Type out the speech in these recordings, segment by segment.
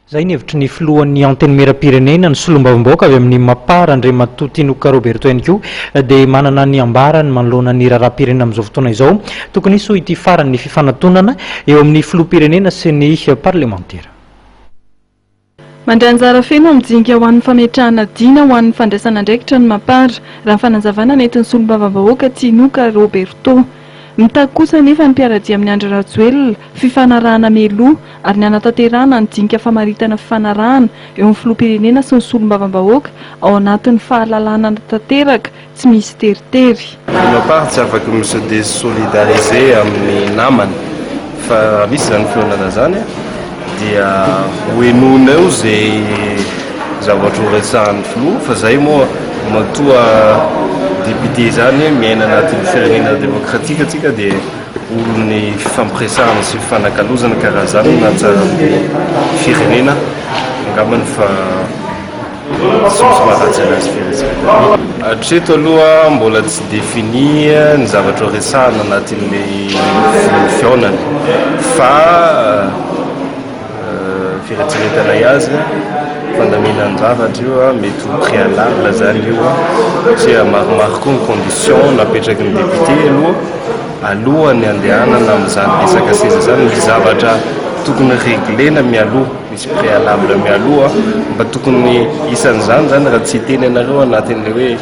Izay ny hevitry ny filohan'ny Antenimierampirenena, ny solombavambahoaka avy amin'ny Mapar, Andriamatoa Tinoka Roberto ihany koa dia manana ny ambarany manoloana ny raharaham-pirenena amin'izao fotoana izao. Tokony hisy hoy ity farany ny fifanatonana eo amin'ny filoham-pirenena sy ny parlemantera. Mandray anjara feno amin'ny dinika ho an'ny fametrahana dina ho an'ny fandraisana andraikitra ny Mapar, raha ny fanazavana nentin'ny solombavambahoaka Tinoka Roberto. Mitaky kosa anefa ny mpiara-dia amin'i Andry Rajoelina fifanarahana mialoha ary ny hanatanterahana ny dinika famaritana fifanarahana eo amin'ny filoham-pirenena sy ny solombavambahoaka ao anatin'ny fahalalana tanteraka tsy misy teritery. Ny Mapar tsy afaka mi se désolidariser amin'ny namany fa raha misy izany fihaonana izany dia ho henoina eo izay zavatra ho resahan'ny filoha fa izay moa matoa député izany miaina anatin'ny firenena demokratika tsika dia olon'ny fifampiresahana sy fifanakalozana ka raha izany no nahatsara ny firenena angambany fa tsy misy maharatsy anazy firy izany. Hatreto aloha mbola tsy défini ny zavatra ho resahana anatin'ilay fihaonana fa Fieritreretanay azy, fandaminan-javatra io, mety ho préalable zany io satria maromaro koa ny condition napetraky ny député aloha, alohan'ny handehanana amin'izany resaka seza izany, misy zavatra tokony reglena mialoha, misy préalable mialoha, mba tokony isan'izany zany raha tsy hiteny anareo anatin'ilay hoe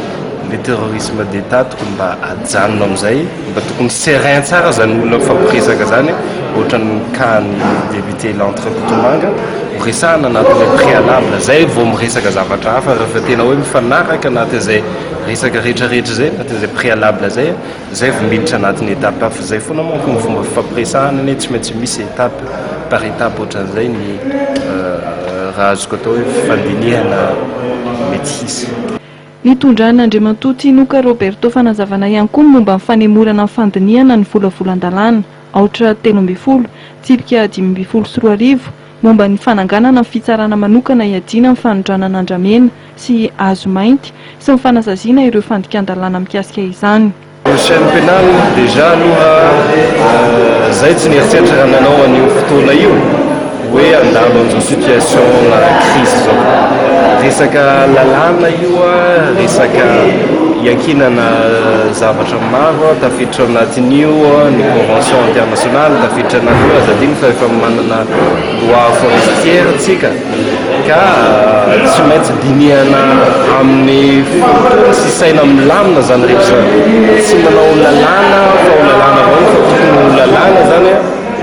le terrorisme d'Etat tokony mba ajanona amin'izay. Mba tokony serein tsara zany olona mifampiresaka zany ohatran'ny cas ny député Lanto Rakotomanga, ho resahana anatin'ilay préalable zay vao miresaka zavatra hafa rehefa tena hoe mifanaraka anatin'izay resaka rehetra rehetra zay anatin'izay préalable zay, zay vao miditra anatin'ny étape hafa, zay foana manko ny fomba fifampiresahana anie tsy maintsy misy étape par étape ohatran'izay ny raha azoko atao hoe fifandinihana mety hisy. Nitondran'Andriamatoa Tinoka Roberto fanazavana ihany koa ny momba ny fanemorana ny fandinihana ny volavolan-dalàna aotra 13, tsipika 2015 momba ny fananganana ny fitsarana manokana hiadiana amin'ny fanondranana andramena sy hazo mainty sy ny fanasaziana ireo fandikan-dalàna mikasika izany. Ny chaine pénale déjà aloha zay tsy nieritreritra raha nanao an'io fotoana io hoe handalo an'izao situation na crise zao. Resaka lalàna io resaka iankinana zavatra maro tafiditra ao anatin'io ny convention internationale tafiditra anatin'io aza adino fa efa manana loi forestière tsika. Ka tsy maintsy dinihana amin'ny fo tony sy saina milamina zany rehetra zany. Tsy manao lalàna fa ho lalàna avao fa tokony ho lalàna zany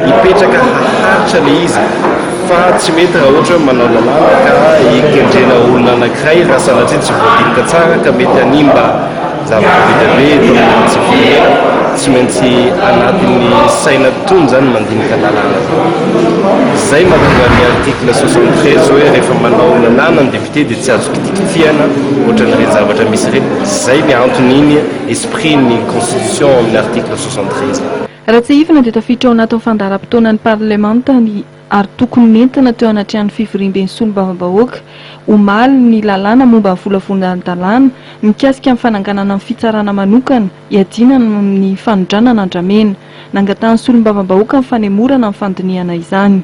hipetraka haharitra le izy fa tsy mety raha ohatra hoe manao lalàna ka hikendrena olona anankiray raha sanatria tsy voadinika tsara ka mety hanimba Zavatra be dia be eto amin'ny firenena, tsy maintsy anatin'ny saina tony zany mandinika lalàna. Zay mahatonga ny article 73 hoe rehefa manao lalàna ny député dia tsy azo kitikitihana ohatran'ireny zavatra misy ireny. Zay ny anton'iny esprit ny constitution amin'ny article 73. Raha tsiahivina dia tafiditra ao anatin'ny fandaharam-potoanan'ny parlemanta ny ary tokony nentina teo anatrehan'ny fivoriamben'ny solombavambahoaka omaly ny lalàna momba ny volavolan-dalàna mikasika ny fananganana ny fitsarana manokana hiadiana amin'ny fanondranana andramena. Nangatahan'ny solombavambahoaka ny fanemorana ny fandinihana izany.